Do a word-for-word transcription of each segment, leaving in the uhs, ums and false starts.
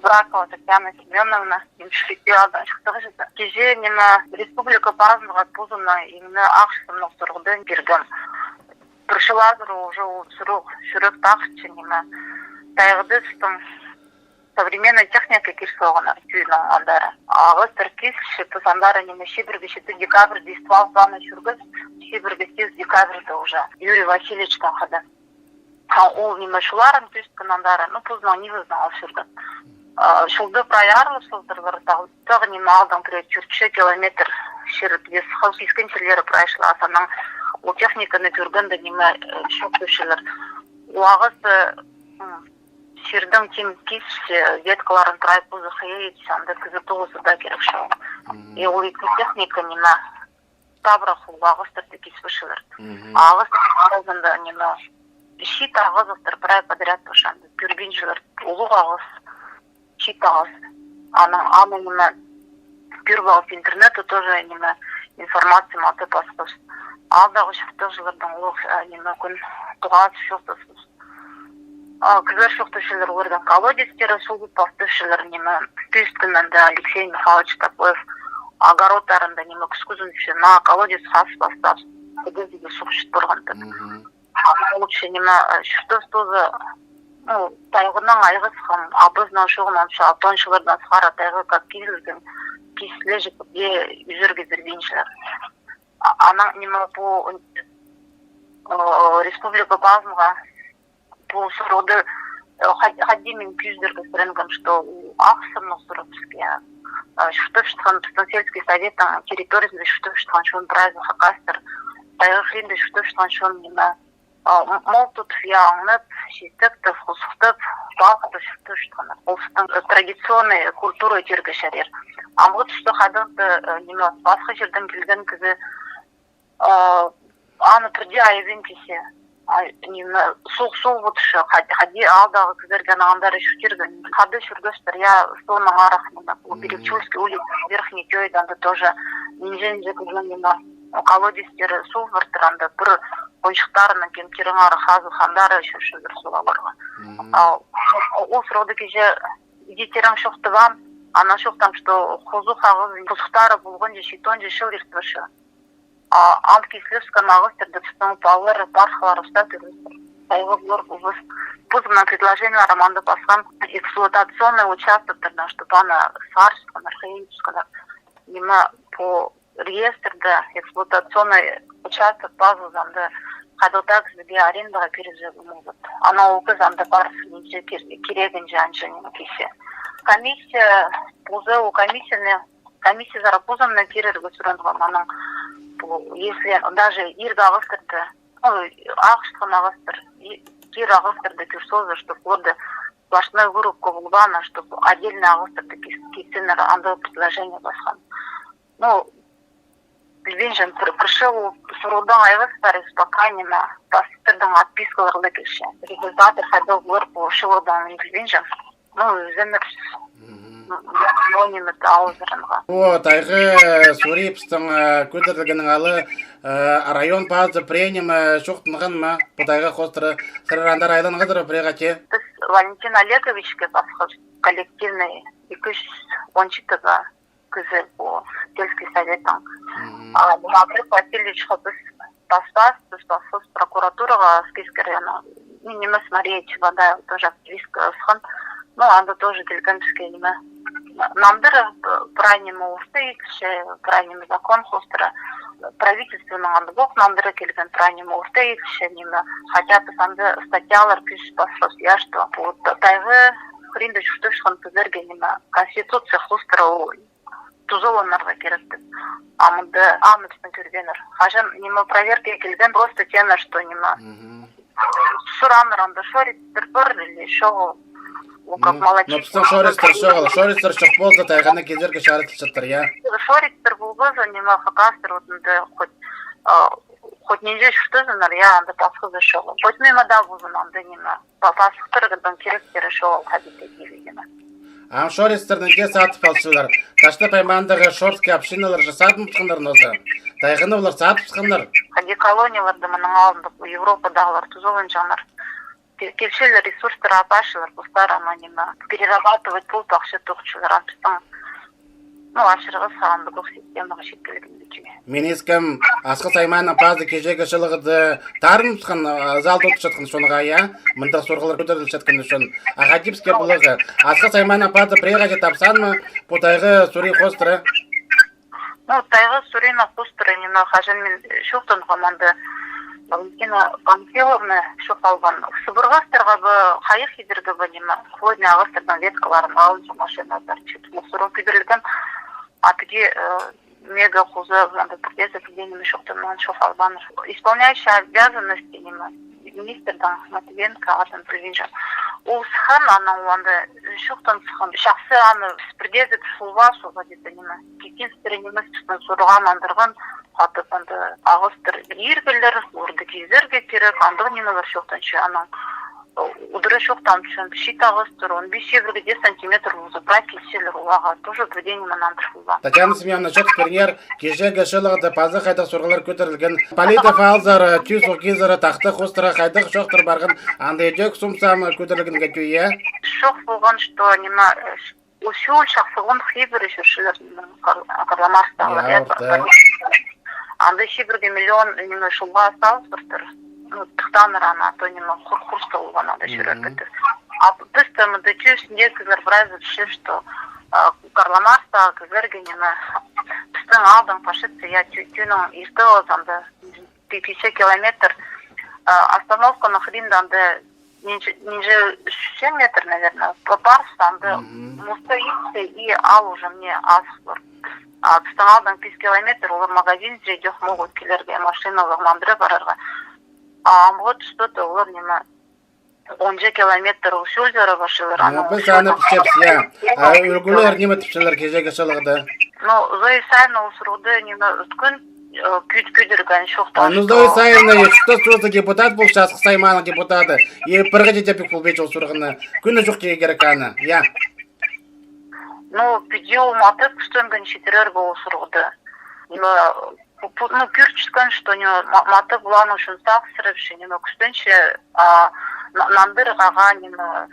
Бракова Татьяна Семёновна, ниме, Шелпекке алдаң чыхтағҷы. Кичее, ниме, республика пазындағы позымның иң не ағаа сыннығ сурығны пиргем. Пір чыл азыра уже ол сурығ чӱрек тағынча, ниме. Тайғада пістің современная техника киліп салғаннар, тӧӧйнің андар. Ағастар кисілче, піс андар, ниме, чибіргі читі декабрьде ствол планы чӧргебіс, чибіргі сигіс декабрьде уже Юрий Васильевичтең хада. А ол, ниме, чуларын тӧстең андар, ну, позының нивазын алып чӧрген. А, чылда прай аарлап салтырлар, тағы, тағы, ниме, алдаң пірее тӧртче километр чир піс хал кискен чирлері прай чыл, а санаң ол техниканы кӧргенде, ниме, э, чоохтапчалар. Ол ағас, м, чирдең тим кисче, веткаларын прай позы хыйа итче, анда кізі тоғызы даа кирек чоғыл. И ол ікі техника, ниме, табырах улуғ ағастарны кис парчалар. Ағастар аразында, ниме, чиит ағастар прай подряд парча, анда кӧрбинчелер улуғ ағас, чиит ағас. Анаң, анаң, ниме, кӧр парғабыс интернетте тоже, ниме, информация матап пасхабыс. Аалдағы чуртағҷылардаң улуғ, э, ниме, кӱн тоғазып чоохтасхабыс. А, кізілер чоохтапчалар, оларның колодецтері суғып пастапчалар, ниме, тӧстең анда Алексей Михайлович Топоев огородтарында, ниме, кӱскӱзін чӧ, наа колодец хазып пастап, кізі суғ чіт парған тіп. А, ол че, ниме, э, чуртас тооза, ну, тайғанаң айғасхан, абазынаң чоғынаң чаа, тоғызынҷы чыллардаң сығара тайға кӧп кизілген, кис ле чіт, пірдее ӱзерге пирбинчелер. А, анаң, ниме, пу, э, республика пазынға пу сурығны, э, хад-, хайди мин кӧзідерге сӱренгем, что ағаа сыннығ сурығ піске. Э, чуртап чатхан, пістің сельский советтің территориязында чуртап чатхан чон прайзы хакастар. Тайға хыринда чуртап чатхан чон, ниме, э, м-, мал тудып, я, аңнап, читектеп, хузухтап, палғап чуртап чатханнар. Ол пістің, э, традиционный культура тирге чарир. Амғы туста хайдағ-да, э, ниме, пасха чирдең килген кізі, а, аны пірдее айабин кисе. А, ниме, суғ, суғ пудышы, хайди, хайди аалдағы кізілерге анаң андар чуртирға, хайди чӧргебістер, я, соонаң арах, ниме, пу Перепечинский улица, Верхний Тёйда, анда тоже нинҷе-нинҷе кізінің, ниме, колодецтері суғ партыр, анда пір кончыхтарынаң кем тирең арах хазып, андар чӧрчелер суғ аларға. А, ол сурығны кичее иди тирең чоохтабаам, анаң чоохтаам, что хузух ағазы, хузухтары полғанҷа читонҷа чыл иртіп парча. А, ам кис ле ӧскен ағастарны пістің палалар, пархалар устап пирер. Тайға полар полбас. Позымның предложениелерім анда пасхам эксплуатационный участоктарны, чтоб аны сығарчатханнар, хыйа итчеткеннер. Ниме, пу реестрде эксплуатационный участок пазылза, анда хайдағ-да кізіге арендаға пирерге полбас. Анаң ол кізі анда парып, нинҷе кир-, кирегінҷе анҷа, ниме, кисе. Комиссия, позы ол комиссияны комиссиязар позымны кирерге сӱренгем, анаң, пу, если даже иргі ағастарны, ну, ағаа чатхан ағастар, и-, кир ағастарны кӧр салза, чтоб оларны сплошной вырубка полбаан, чтоб отдельный ағастарны кис-, киссіннер, андағ предложение пасхам. Ну, пілбинчем, пір, пір чыл ол сурығдаң айғас парчабыс, пока, ниме, пастыхтардаң отпискалар ла килче. Результаты хайдағ полар пу чылығдаң, пілбинчем. Ну, ӱзеннер. Ну, ниме, алызарынға. О, тайға сури пістің, э, кӧдірілгеннең ала, э, район пазы пірее, ниме, чоохтанған ма? Пу тайға хоостыра, сірер андар айланғазар пірее хати? Піс Валентин Олеговичке пасхабыс, коллективный ікі чӱс он читіге кізі пу сельский советтің. А Маврик Васильевичха піс паспаабыс, піс пасхабыс прокуратураға, Аскизский районның. Ну, нимес, Мария Чебодаева тоже активистка ысхан. Ну, анда тоже килген піске, ниме, нандыра, прай ниме орта итче, прай ниме закон хоостыра. Правительственнің андағох нандыра килген, прай ниме орта итче, ниме. Хотя піс анда статьялар кӧзіт пасхабыс, я, что вот тайға хыринда чуртап чатхан кізілерге, ниме, конституция хоостыра ол тузаланарға кирек тіп. А мында аны пістің кӧргеннер. Хаҷан, ниме, проверка килген, просто теен, что, ниме, сураннар анда шористер пар или чоғыл. Ол как, ну, молочить. Ну, пістің шористер чоғыл, шористер чох полза, тайғаны кизерге чарыт чатыр, я? Шористер полбаза, ниме, хакастар, вот, анда хоть, а, хоть нинҷе чуртазыннар, я, анда пасхазы чоғыл. Хоть ниме даа ползын, анда, ниме, па-, пастыхтарның киректері чоғыл, хайди даа килгені. Ам шористерні дее сатып алчалар. Таштап аймағындағы шорский общиналар же сатып алчаңнар нооза. Тайғаны олар сатып алчаңнар. Хайди колонияларда мының алнында Европадағылар тузаланчаңнар. Кел-, келчелер, ресурстар апарчалар, постары аны ниме, перерабатывать полып, ахча тоғынчалар, ам пістің, ну, асхырға сағынды кӧк системаға чит килген. Мин искем, Асхыс аймааның пазы кичіг чылығда тарынысхан, а, залда одырчатхан чонға, я? Мындағ сурығлар кӧдірілчеткен ӱчӱн. А хайди піске поларға? Асхыс аймааның пазы пірее хаҷан тапсаан ма пу тайға сурии хоостыра? Ну, тайға суриина хоостыра, ниме, хаҷан мин, э, чоохтанғам анда, Валентина Панфиловна чоохталған. Сыбырғастарға ба, хайығ идерге ба, ниме, хвойный ағастарның веткаларын алынҷа машина тарчыт. Ну, сурығ кӧдірілген, а піди, э, мега хоза, анда пірдеезі пілдең ниме чоохтанмаан, чоохталбаан. Исполняющий обязанности, ниме, министрдің, Матвиенко, атын пілбинчем. Ол сыххан, анаң ол анда чоохтан сыххан. Чахсы аны пірдеезі піс полбаабыс, ол где-то ниме. Китин сірі нимес пістің сурығ андырған, хатап анда ағастар иргілер, оларды кизерге кирек, андағ нимелер чоохтанча, анаң, э, удура чоохтанча, чит ағастар, он пис-чибірге дее сантиметр полза, прай килчелер оларға, тоже пірдее ниме нандырып полбаан. Татьяна Семёновна, чоохтап пиріңер, кичіг чылығда паза хайдағ сурығлар кӧдірілген? Политов аалзар, Тӱс Укизар, Тахта хоостыра хайдағ чоохтар парған, анда идӧк сум сам кӧдірілгенге тӧӧй, я? Чоох полған, что ниме, э, ол чӧл чахсылығын хибіре чӧрчелер, ниме, Кар-, Карла Маркстағылар, я, я, орта. Анда чибірге миллион, ниме, чӧлге салыбыстыр. Ну, тыхтаннар аны, а то, ниме, хур-, хурс та полған анда чӧрерге. Мгм. А піс тее мында тӧӧ ӱстӱндегі кізілер прайзы пілче, что, а, Карла Маркстағы кізілерге, ниме, пістің аалдаң пасчатса, я, тӧ-, тӧӧнің иртіп алза анда, пи-, пичек километр, а, остановканың хыринда анда нинҷе, нинҷе ӱс чӱс метр, наверное, па-, парза анда, мгм, мосты итсе, и аал уже мына азых пар. А пістің аалдаң пис километр, олар магазинзер идӧк могут килерге, машиналығ нандыра парарға. А амғы туста олар, ниме, он читі километр ол чӧлзер парчалар. А, анаң піс аны пілчебіс, я. А ӱлгӱлер ниме тіпчелер кичіг чылығда? Ну, Зоя Исаевна ол сурығда, ниме, ӧткін, э, кӧд-, кӧдірген чоохтаан. А, ну, Зоя Исаевна, и чуртас туразы депутат полча, Асхыс аймааның депутаты. И пір хаҷан даа пик полбинча ол сурығны. Кӱні чох тирге кирек аны, я. Ну, піди ол матап кӱстенген читірерге ол сурығны. Ниме, пу-, пу-, ну, кӧрчеткен, что, ниме, ма-, матап полғаны ӱчӱн сағыссырапча, ниме, кӱстенче, а, на-, нандырарға, ниме,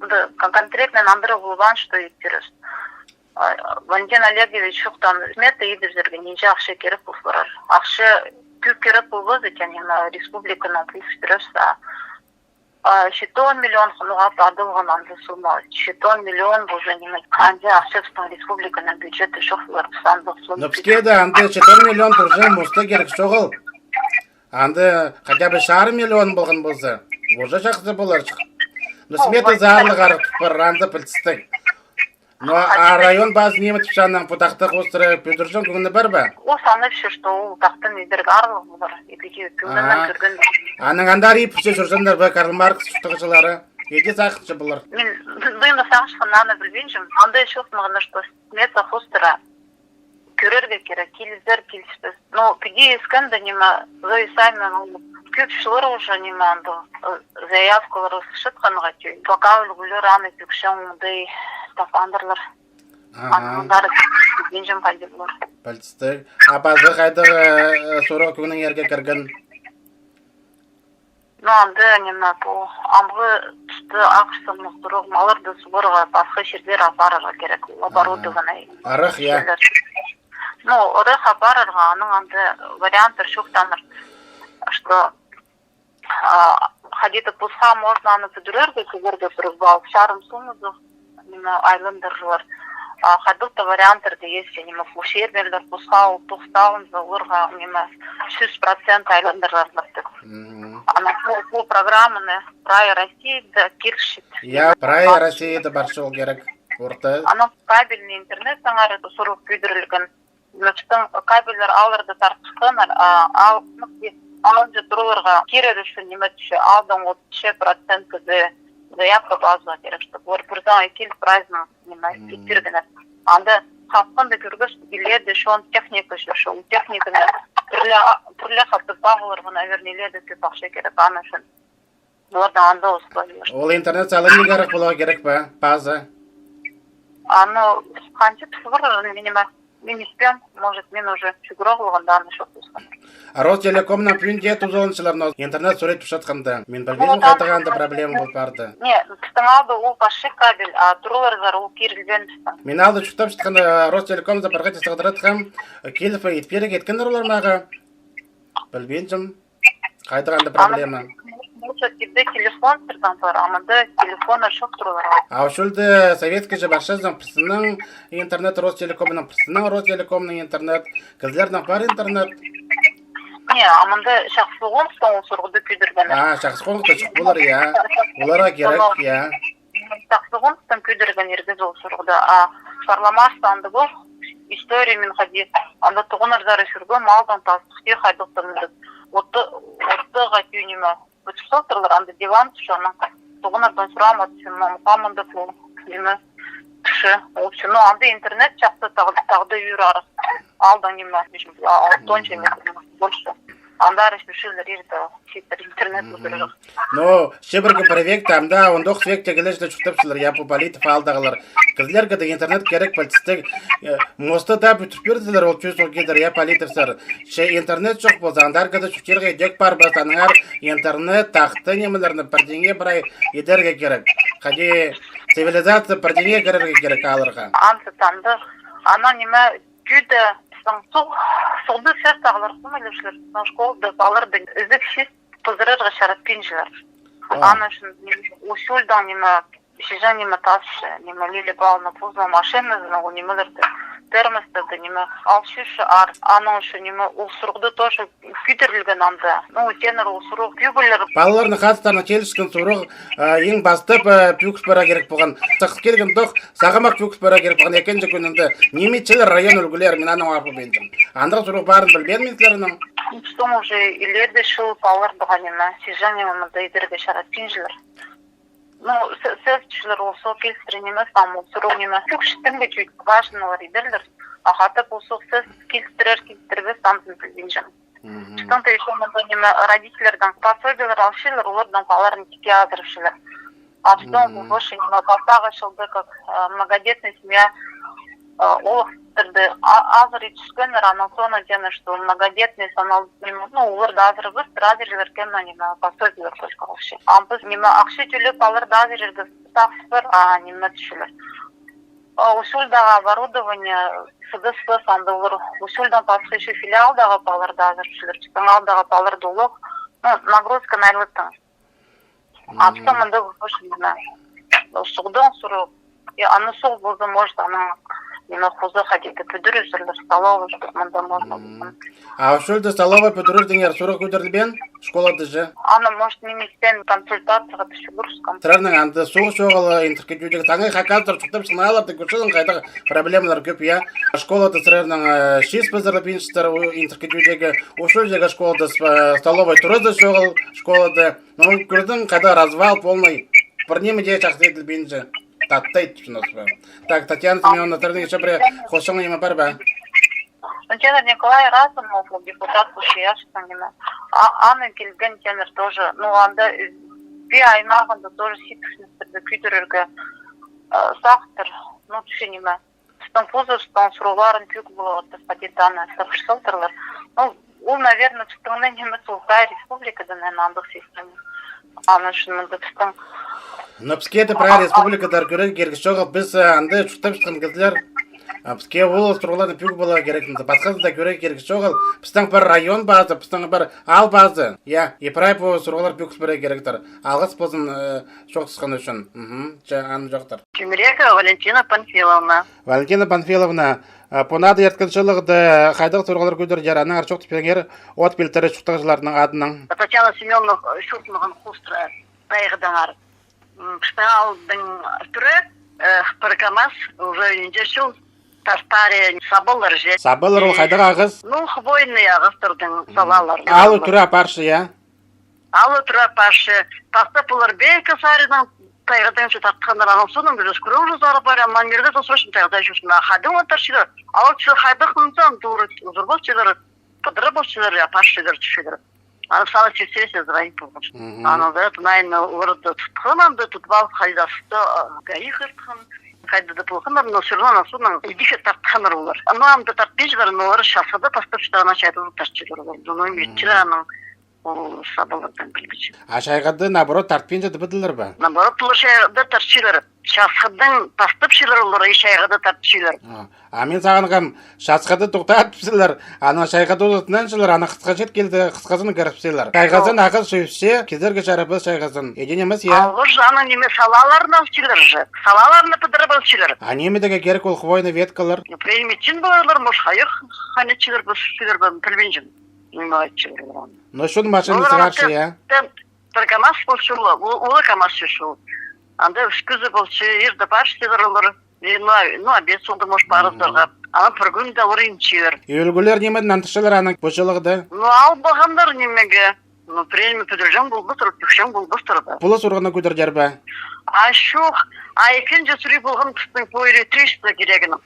анда кон-, конкретно нандыра полбаан, что ит тирес. А, Валентин Олегович чоохтаан, смета идібізерге нинҷе ахча кирек пол парар. Ахча кӧп кирек полбас, итче, ниме, республиканың пулчатырыбыс, а, а, читон миллион хонуға падылған анда сумма. Читон миллион уже, ниме, анҷа ахча пістің республиканың бюджеті чох полар, піс андағ сумма. Но піске дее анда читон миллион тоже мосты кирек чоғыл. Анда хотя бы чарым миллион полған полза, уже чахсы поларҷых. Но, ну, смета заарлығ арығ тутпар, анда пілдістіг. Ну, а район пазы ниме тіпче, анаң пу Тахта хоостыра пӱдірҷең кӧңні пар ба? Ол санапча, что ол Тахтаны идерге аарлығ полар, ибде кӧңнінең кӧрген. Анаң андар иб пілче чӧрҷеңнер бе Карл Маркс чуртағҷылары? Иди сағынча полар. Мин дыйны сағынчатхан, аны пілбинчем. Анда чоох мағаа, что смета хоостыра кӧрерге кирек, килізер, киліспес. Ну, піди искенде, ниме, Зоя Исаевна, ну, кӧп чыллар уже, ниме, анда, э, заявкалар ысчатханға тӧӧй. Пока ӱлгӱлер аны тӧкчең оңдай таппаандырлар. Анаң андар пілбинчем хайди полар. Пілдістіг. А пазы хайдағ, э, сурығ кӧңніңерге кірген? Ну, анда, ниме, пу амғы туста ағас сыннығ сурығ, малларны суғарға пасха чирзер апарарға кирек, оборудование. Арах, я. Ну, арах апарарға, анаң анда варианттар чоохтанар, что, а, ходить пасха можно аны пӱдірерге, кізілерге пір балл чарым суммазы, ниме, айландырарлар. А хайдағ-да варианттар даа, если, ниме, пу фермерлер пасха ол тоғыс салынза, оларға, ниме, чӱс процент айландырарлар тіп. Мгм. Анаң пу, пу программаны прай Россияда кирчет. Я, прай Россияда парча ол кирек. Орта. Анаң кабельный интернет саңар сурығ кӧдірілген. Значит, кабельлер аалларда тартысханнар, а, аал, ну, алынҷа турарға кирер ӱчӱн, ниме, тіпче, аалдаң отыс процент кізі заявка пазарға кирек, чтобы олар пір саңай киліп прайзын, ниме, ит пиргеннер. Анда хакында кӧргеш, иледе чоон техника чӧрче, ол техниканы пірле, пірле хатап пағыларға, наверное, иледе кӧп ахча кирек, аны ӱчӱн. Оларда анда условия. Ол интернет салынарға кирек поларға кирек пе, паза? А, ну, ханҷа піс пар, минима-, мин испеем, может, мин уже чӱгӱр ағылғанда аны чох полған. А Ростелекомнаң пӱӱн дее тузаланчалар, но интернет сурет тутчатханда. Мин пілбинчем, хайдағ анда проблема пол парды. Не, пістің алды ол пасча кабель, а туралар зар ол кирілбеен пістің. Мин алды чуртапчатхан, э, Ростелекомзар пір хати сығдыратхам, э, киліп, э, ит пирерге иткеннер олар мағаа. Пілбинчем, хайдағ анда проблема. Может, тебе телефон сірернің пар, а мында телефоннар чох туралар. А ол чӧлде советскай же пасчазың, пірсінең интернет Ростелекомның, пірсінең Ростелекомның интернет, кізілернің пар интернет. Не, а мында Чахсы Хоныстаң ол сурығды кӧдіргеннер. А, Чахсы Хоныстаң чох полар, я. Оларға кирек, я. Чахсы Хоныстаң кӧдіргеннер кізі ол сурығды. А парламарста андағ ол история мин хайди. Анда тоғынарзар чӧргем, малдаң тастых тее хайдағ-да мындағ. Отты, оттыға тее ниме. Пӱдір салтырлар, анда диван тӱсче, анаң тоғынардаң сурама тӱсчем, мам, мында пу ниме тӱсче. Общем, ну, анда интернет чахсы, тағ-, тағда ӱр арах. Алдаң ниме, а, алтон чеме, больше. Анда арах чӧрчелер иртте, чииттер интернет удур. Ну, чибіргі пір векте, анда он тоғыс векте киле чуртапчалар, я, пу Политов аалдағылар. Кізілерге дее интернет кирек полчатханнар. Э, мосты даа пӱдіріп пирділер, ол чӧс ол кидер, я, Политовсар. Че интернет чох полза, андар кізі чуртирға идӧк парбас, аннаңар интернет, тахта нимелерні пірдеңе прай идерге кирек. Хайди цивилизация пірдеңе кирерге кирек аларға. Анзы тандыр. Ана ниме, тӱді, саң суғ, суғды сӧс ағылар, сымайлапчалар, но школада палаларды ізіп чис пызырарға чаратпинчалар. А. Аны ӱчӱн Усюльдаң ниме, Чиҷең ниме тасча, ниме, Лилия Павловна позының машиназын, ол нимелерді, термостарды, ниме, ал чӧрче аар, аның ӱчӱн, ниме, ол сурығда тоже кӧдірілген анда. Ну, тенір ол сурығ пӱгілер. Палаларның хастарына киліскен сурығ, а, иң пастап, а, пӱгіл парарға кирек полған. Сағыс килгенде ох, сағам ох пӱгіл парарға кирек полған, ікінҷі кӱнінде. Ниме итчелер район ӱлгӱлері, мин анаң ох пілбинчем. Андағ сурығ парын пілбеем мин сірернің. Пістің уже илерде чыл палаларны ниме, чиҷең ниме мында идерге чаратпинчалар. Ну, сӧ-, сӧс тӱшілер ол соо килістіре нимес, ам ол сурығ ниме. Пӱгіл читімге чуть важныйлар идерлер. А хатап ол суғ сӧс килістірер, килістірбес, анзын пілбинчем. Мгм. Что-то ещё мында ниме родительлердең пособиелер алчалар, олардаң палаларын тикке азырапчалар. А что, мгм, больше ниме, пастағы чылда как, э, многодетная семья, э, ол сірерді а-, азырай тӱскеннер, анаң соонаң теені, что многодетный санал, ниме, ну, оларды азырабас, азырайлар кем, ниме, пособиелер только вообще. А піс, ниме, ахча тӧлеп, оларды азырирға сағыс пар, а, ниме тӱшілер. А, Усюльдағы оборудование, сыдыс піс, анда олар Усюльдаң пасха ещё филиалдағы палаларды азырапчалар, читаң аалдағы палаларды улуғ, ну, нагрузка на лытың. Апсам мында вопросына. Суғдаң сурығ. Я, аны суғ полза, может, анаң, ниме, хоза ходить пӱдірерзер, столовый, чтоб мында можно. Мгм. А ол чӧлде столовый пӱдірердеңер сурығ кӧдірілбеен школада же? Аны, может, мин истен консультацияға тізе курскам. Сірернің анда суғ чоғыл, интеркетюдегі таңай хакастар чуртап сыналарды кӧрчезің, хайдағ проблемалар кӧп, я. Школада сірернің, э, чис пызырылбинчалар, интеркетюдегі, ол чӧлдегі школада, э, столовый туразы чоғыл школада. Ну, кӧрдің, хайдағ развал полный. Пір ниме дее чахсы иділбинче. Таттайды, чыныс па. Так, Татьяна Семёновна, сірернің ещё пір хосчаң ниме пар ба? Валентина Николай Разумов, депутат Пучияшка, ниме. А, аны килген теені тоже. Ну, анда, э, пу аймағында тоже ситіксіністерді кӧдірерге, э, сағыстар. Ну, тӱші ниме. Пістің позыбыстың сурығларын кӧп поларға тіп, пакетаны тапча салтырлар. Ну, ол, наверное, пістің ниме, ол таа республикада, наверное, андағ система. Аны ӱчӱн мында пістің. Но піске дее прай республикада кӧрерге кирек чоғыл, піс, э, анда чуртап чатхан кізілер. А піске ол сурығларны кӧп поларға кирек, пасхазында кӧрерге кирек чоғыл. Пістің пір район пазы, пістің пір аал пазы. Я, и прай пу сурығлар кӧп поларға киректер. Алғыс ползын, э, чоохтасхан ӱчӱн. Мгм. Че, аны чоохтар. Тимиряева Валентина Панфиловна. Валентина Панфиловна, а, пу наада ирткен чылығда хайдағ сурығлар кӧдірілер, аннаңар чоохтап пиріңер от пилтірі чуртағҷыларның адынаң. Татьяна Семёновна, э, чуртағҷыларның хоостыра тайғадаңар. М, пістің аалдың тӱрі, э, пір КамАЗ, уже нинҷе чыл тартария сабалар же. Сабалар ол хайдағ ағас? Ну, хвойный ағастардаң салалар. Алай тура апарча, я? Алай тура апарча. Пастап олар пеер саринаң тайғадаң чох тартханнар, анаң соонаң уже скоро уже сарып парар, мына мирде срочно тайғада чӧрчелер. А хайдаң олар тартчалар? Алай чох хайдағ хынзаң, тура узур полчалар, пыдыра полчалар, я, апарчалар, тӱшчелер. Анаң соонаң чиссе звонить полған. Мгм. Анаң да, наверное, оларды тутхан, анда тутып алып, хайдағ-да, а, ГАИ хығыртхан. хайда-да полғаннар, но всё равно аның соонаң идӧк тартханнар олар. Но анда тартпинчалар, но олар часхыда пастап чыдағаннаң чайғыда тартчалар олар. Но ниме итчелер аның, ол сабалардаң пілбинчем. А чайғыда, наоборот, тартпинча тіп иділер бе? Наоборот, олар чайғыда тартчалар. Часхыдаң пастапчалар олар, и чайғыда тартчалар. А, а мин сағынғам, часхыда тоқтатыпчалар, анаң чайғыда узатханчалар, анаң хысхаҷах килді, хысхазын кіріпчелер. Чайғызын ағыл чӧпче, кизерге чарабас чайғызын. Иди нимес, я? Алғыр аның ниме, салааларын алчалар же. Салааларын пыдырып алчалар. А ниме идерге кирек ол хвойный веткалар? Ну, пілбинчем, полар, может, хайах ханчалар, пілбинчем. Ниме итчелер. Ну, чон машина сығарча, я? Пір КамАЗ полча, улуғ, улуғ КамАЗ чӧрче. Анда ӱс кізі полча, ирде парчалар олар. И, ну, а, ну, обед соонда, может, парызарға. Анаң пір кӱнде олар инчелер. И ӱлгӱлер ниме нандырчалар аның пу чылығда? Ну, ал парғаннар нимеге. Ну, пірее ниме пӱдірҷең полбастыр, пӱкчең полбастыр ба. Полыс органнар кӧдірчелер бе? А чох, а ікінҷі сурығ полған пістің пу электричество кирегінің.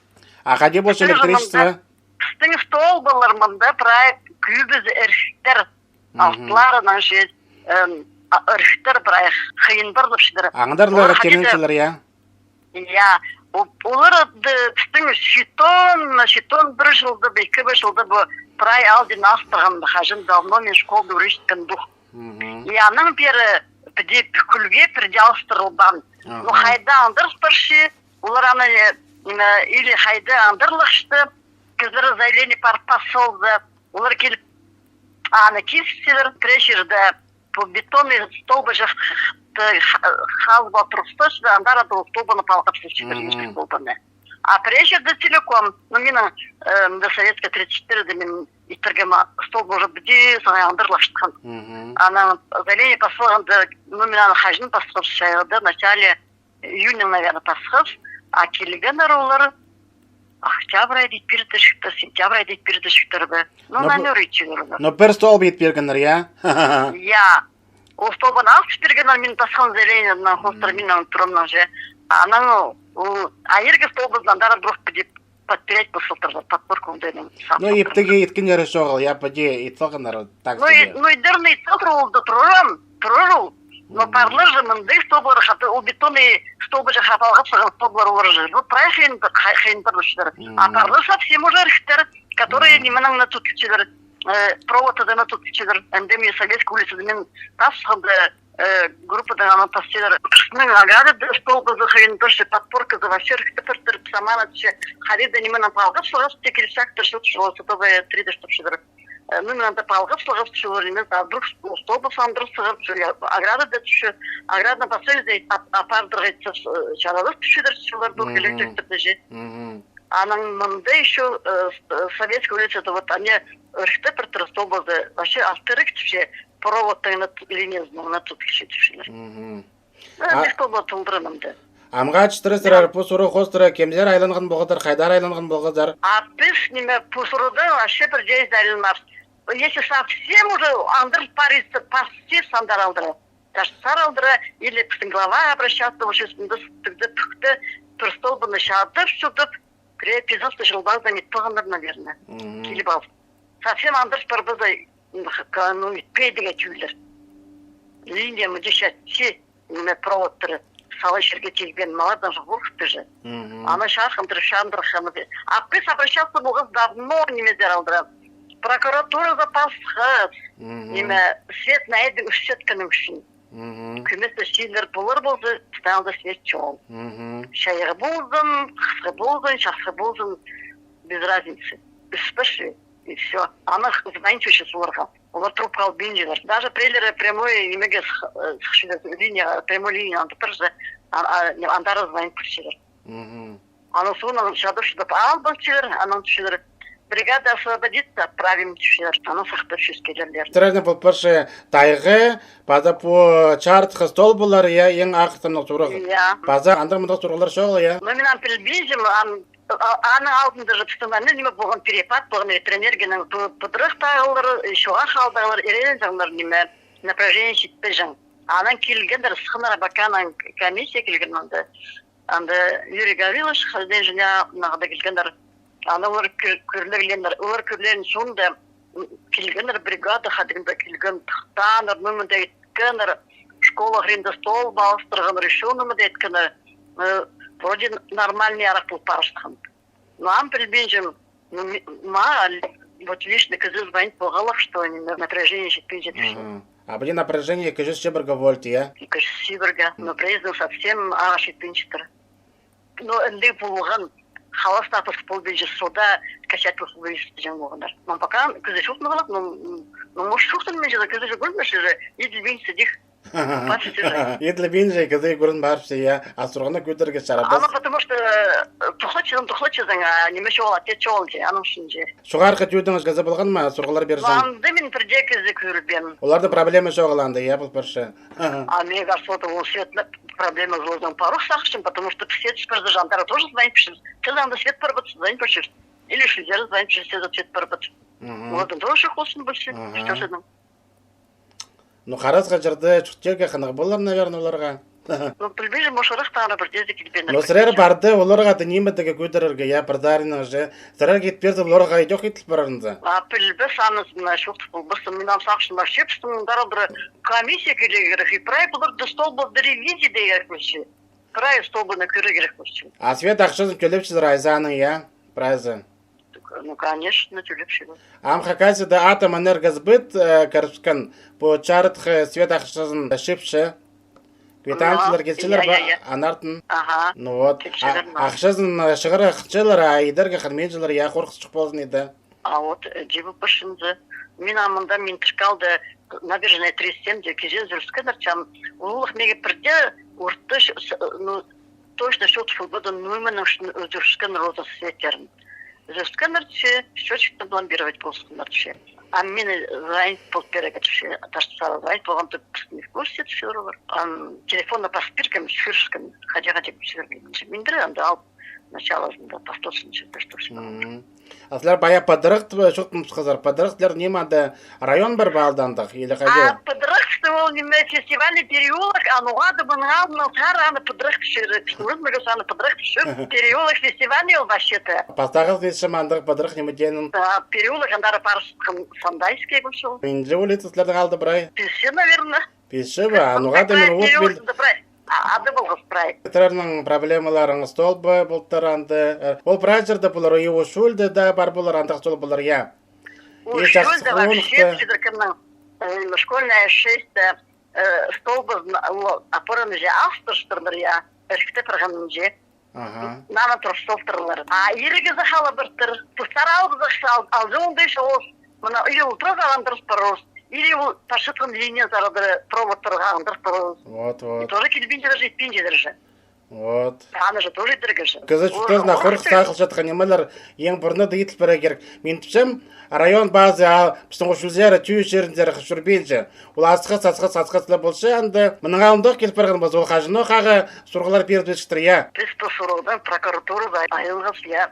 А хайди полча электричество? Пістің столбалар мында прай кӧбізі іріктер. Алтыларынаң же, іріктер прай хыйын пар тіпчелер. Аңдарлар кемненчелер, я? Я, олар пістің читон, читон пір чылда, ікі-пір чылда пу прай алдын ас парған, хаҷан давно мин школада ӱгренчеткем даа. И анаң пеер піди пӱкӱлге пірдее алыстырылбаан. Ну, хайда аңдарыс парча, олар аны, ниме, или хайда аңдарлығ чыты, кізілер заявление пар пас салза, олар киліп, аны кисчелер, пірее чирде пу бетонный столбаҷахты ха-, хазып ал турғысчалар, андар ол столбаны палғап салчалар, столбаны. А пірее чирде целиком, ну, минің, э, мында Советская тридцать четыре де мин иттіргем, а столбаҷах піди саңай аңдарлығ чатхан. Анаң заявление пас салғанда, ну, мин аны хаҷан пасхабыс, чайғыда, в начале июня, наверное, пасхабыс, а килгеннер олар октябрь айда ит пирдірчектер, сентябрь айда ит пирдірчектер бе. Ну, наа ӱр итчелер олар. Ну, пір столб ит пиргеннер, я? Я. Ол столбаны алып пиргеннер, мин пасхан заявлениенің хоостыра, минің турымнаң же. Анаң ол, а иргі столбазын андар даа піди подпирать пас салтырлар, подпорка оңдайнаң. Ну, иптігі иткеннері чоғыл, я, піди ит салғаннар, так себе. Ну, идерні ит салтыр, ол даа турар, турар ол. Но парлар же мындағ столбалар, хатап, ол бетонный столбаҷах палғап салған столбалар олар же. Ну, прай хыйын, хыйын пар тіпчелер. А парлар совсем уже іріктер, которые нименең на тут тіпчелер, э, проводтаң на тут тіпчелер. Анда мин Советская улицада мин пасханда, э, группадаң аны пасчалар. Кізінің оградада столбазы хыйын пар тіпче, подпорказы вообще ірікті пір тӱр, самана тіпче, хайди-да нименең палғап салғабыс, тек килчектер, чыл чыл Садовая три даа тіпчелер. Э, ну, мин анда палғап салғабыс, чыл ниме, а вдруг столбазы андыр сығып, оградада тіпче, ограданың пасчазы, апардырға итсе, э, чарабас тіпчелер, чыллар даа килчектер тіпче. Анаң мында ещё, э, с-, э, Советская улицада, вот, аны ірікті пір тӱр столбазы, вообще алты ірік тіпче, проводтаң на т-, линиясынаң на тут килче тіпчелер. Ну, а, бес столбазы толдырғам анда. Амға чатырзар, пу сурығ хоостыра кемдер айланған полғазар, хайдар айланған полғазар? А піс, ниме, пу сурығда вообще пір дее айланмабыс. Если совсем уже андыр парирза, почти андар алдыра. Таштар алдыра, или пістің глава обращаться, вообще, мында тігде пӱкті, пір столбаны чатып, чудып, пірее пизылты чылларда ит парғаннар, наверное. Киліп ал. Совсем андыр парбаза, ну, итпейді тӱллер. Линия мында чатча, ниме, проводтары сала чирге килген, малардаң чох полып же. Аны чархындырып, чандырып, ханып. А піс обращаться полғабыс давно, нимезер алдыра. Прокуратуразар пасхабыс. Ниме, свет найди ӧсчеткені ӱчӱн. Кӧмес тіҷелер полар полза, пістің аалда свет чоғыл. Чайғы ползын, хысхы ползын, часхы ползын, без разницы. Ӧспес, и всё. Анаң звонить чӧрчебіс оларға. Олар трубка албинчалар. Даже піреелері прямой нимеге сых-, э, сыхчалар, линияға, прямой линияны андыра, а, а, андары звонить пирчелер. Анаң соонаң чатап-чатап ал полчалар, анаң тіпчелер: «Бригада освободится, отправим», тіпчелер. Анаң сахтапчабыс килерлер. Сірернің пу пірсі тайғы, паза пу чарытхы столбалар, я, иң ағыртымнығ сурығ. Я. Паза андағ-мындағ сурығлар чоғыл, я? Ну, мин ам пілбинчем, ам, а-, аның алдында же пістің анда ниме полған, перепад полған, электроэнергияның пы-, пыдырах тағылар, чоғар халдағылар, иренҷеңнер, ниме, напряжение читпеҷең. Анаң килгеннер, сыхханнар, пока анаң комиссия килген анда. Анда Юрий Гаврилович, хазна инженер, нағада килгеннер. Аны олар кӧр-, кӧрлегеннер, олар кӧрлеен соонда, м, килгеннер, бригада хайдағ-да килген, тыхтааннар, ниме-де иткеннер, школа хыринда столб алыстырғаннар, ещё ниме-де иткеннер. Э, Вроде нормальный арах пол парысхан. Но ам пілбинчем, ну, ме-, мағаа вот лично кізі звонить полғалах, что ниме, напряжение читпинче тіпче. Мгм. А піле напряжение ікі чӱс чибірге вольт, я? Ікі чӱс чибірге, но, мгм, прайзының совсем ағаа читпинчетір. Но андағ полған, халас та пыс полбинча, сода качать пол полбинча тіҷең полғаннар. Но пока кізі чоохтанмалар, но, но, может, чоохтанминча, кізі чох кӧрінмеҷе, иділбинче тик. Пасча. Иділбинче, кізі кӧрін парча, я. А сурығны кӧдірерге чарабас. Аны потому что, э, тохтатчазың, тохтатчазың, а ниме чоғыл, ответ чоғыл чи, аның ӱчӱн чи. Чоғархы тӧӧдеңер кізі полған ма, сурығлар пирзең? Анда мин пірдее кізі кӧрбеем. Оларда проблема чоғыл анда, я, пол парча. А мин кажется, вот ол свет проблема зоозың парох сағынчам, потому что свет пір же, андар тоже звонить пирче. Кізі анда свет пар ба, звонить пирче. Или шӱлдер звонить пирче, свет пар ба. Мгм. Олардаң тоже хозын полча. Ага. Что же там? Ну, харасха чирде чуртирға хынығ полар, наверное, оларға. Ну, пілбинчем, может, ырахтаң ана пірдеезі килбееннер. Но сірер пілбинчем. Парды оларға да ниме тігі кӧдірерге, я, пір дарынаң же. Сірер кит пирзе, оларға идӧк итіл парарында. А пілбес, аны, мына, чоохтап полбассың, мин ам сағынчам, вообще пістің андар пір комиссия килерге кирек, и прай пуларды столбы ревизия итерге кирек полча. Прай столбыны кӧрерге кирек полча. А свет ахчазын тӧлепчезер ай саны, я? Прайзы. Ну, конечно, тӧлепчебіс. Ам Хакасияда Атомэнергосбыт, э, кірібіскен, пу чарытхы свет ахчазын чыыпча. Квитанциялар килчелер ба, я, я, я. Анартын. Ага. Ну вот. Килчелер, а, ну. Ахчазын, э, чығырға хынчалар, а идерге хынминчалар, я, хорғыс чох ползын иді. А вот, э, иб парчам за. Мин ам мында, мин пір хал да Набережная тридцать семь де кізі ӱзӱріскеннер, чам, улуғ меге пірдее орта, ну, точно счёт свобода нөмірнің ӱчӱн ӱзӱріскеннер роза светтерін. Ӱзӱріскеннер чи, счётчиктең пломбировать полысханнар чи. А мин звонить пол пирерге чи, даже сразу звонить полғанда, пістің не в курсе, че олар. Ам телефонны пас пиргем, чӧріскен, хайди-хайди чӧрген. Мин дір анда алып, началозында, пастосынча, пастосынча. Мгм. А сірер пая пыдырых, чоохтаныбысхазар, пыдырых сірер ниме анда, район пар ба алда андағ, или хайди? А пыдырых, что ол ниме, фестивальный переулок, а ну ладно, мының алдынаң сары аны пыдырых тіпчелер. Пістің ӱренмеге аны пыдырых тіпчелер. Переулок фестивальный ол вообще-то. Пастағы сізім андағ пыдырых ниме теенің? А, переулок андар парысхан Сандайская кучу. Нинҷе улица сірернің алды прай? Писче, наверное. Писче ба? А ну ладно, мин ол переулок піл- анда прай. А, ады полғас прай. Сірернің проблемаларыңар столбы полтыр анда. Э, ол прай чирде полар, и Усть-Шөлде дее пар полар, андағ столбылар, я. И Усть-Шөлде вообще чидіркемнің, э, Школьная шесть, э, столбы, ол, опораны же алыстырыптырлар, я. Ӧскіде парғанын же. Ага. Наны турғыс салтырлар. А иргі захала піртір. Пустар алғызах сал, алжы оңдай шоғыс. Мына үй ултырза андырыс парус. Или ол парчатхан линия зарады провод турғандыр парус. Вот, вот. И тоже килбинчелер же, итпинчелер же. Вот. Аны же тоже иттерге же. Кізі чуртазына хорғыс сағылчатхан нимелер, ең пурнада иділ пирерге кирек. Мин тіпчем, район база, а, пістің училищелер, тӧӧй чирінзер чӧрбинче. Ол асхас, асхас, асхас ла полча, анда мының алнында киліп парған полза, ол хаҷанох ағаа сурығлар пиріп чыхтыр, я. Піс пу сурығдаң прокуратураға айылғабыс, я.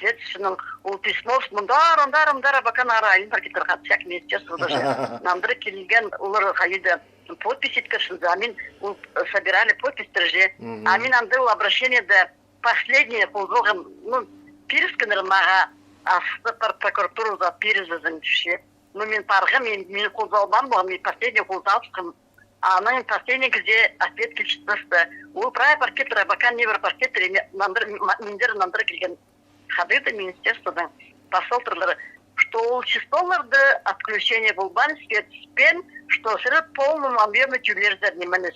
Следствиенің ол письмосы мындар, андар, андар, а пока нары айланып килтірген, всяк министерство даже. Нандыра килген, олар хайда подпись иткензер, а мин ол, э, собирали подписьтер же. Мгм. А мин анда ол обращениеде последнее хозылған, ну, пиріскеннер мағаа, асты пар прокуратураға пирізіңзер тіпче. Ну, мин парғам, мин, мин хозалбаан полғам, мин последний хозалыбысхам. Анаң последний кізі ответ килчетпесті. Ол прай пар килтір, а пока не пар килтір, нандыр, ма-, миндер нандыра килген. Хайдағ-да министерстводаң пас салтырлар, что ол числоларда отключение полбаан свет пен, что сірер полным объёмы тӧлирзер нимені.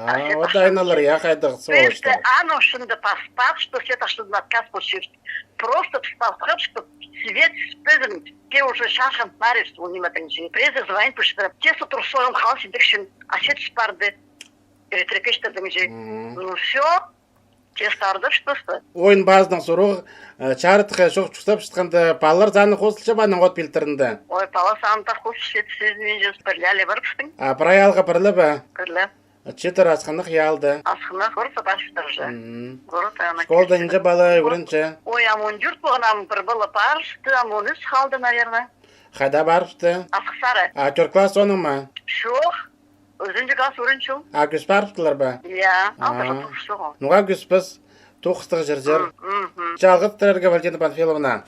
А, вот айналар, я, хайдағ сволочьтар. Пісті аның ӱчӱн дее паспаан, что свет ахчазынаң отказ полча. Просто паспаан, что свет пістің, те уже чархан парир, ол ниме теңче. Пірее звонить полча, те со турсоғын халча тікче, а свет парды. Электриктернің же. Мгм. Ну, всё. Те сарды, что что. Ойын пазынаң сурығ, э, чарытхы чох чуртап чатханда, палалар саны хозылча ба аның от пилтірінде? Ой, пала саны даа хозылча, сизін же пірле парыбыстың. А прай аалға пірле бе? Пірле. Читір асхынах, я, алды? Асхынах, городта парыбыстыр же. Мгм. Городта ана. Школда нинҷе пала ӱгренче? Ой, ам он тӧрт полған, ам пір пала парыбысты, ам он ӱс халды, наверное. Хайда парыбысты? Асхыссар. А тӧрт класс соонаң ма? Чох. Ӱзінҷі класс ӱгренчем. А кӱс парыбыстылар ба? Я, алты жыл тоғыс чыл. Ноға кӱспес? Тоғыстығ чир-чир. М, мгм. Че, алғыс сірерге, Валентина Панфиловна.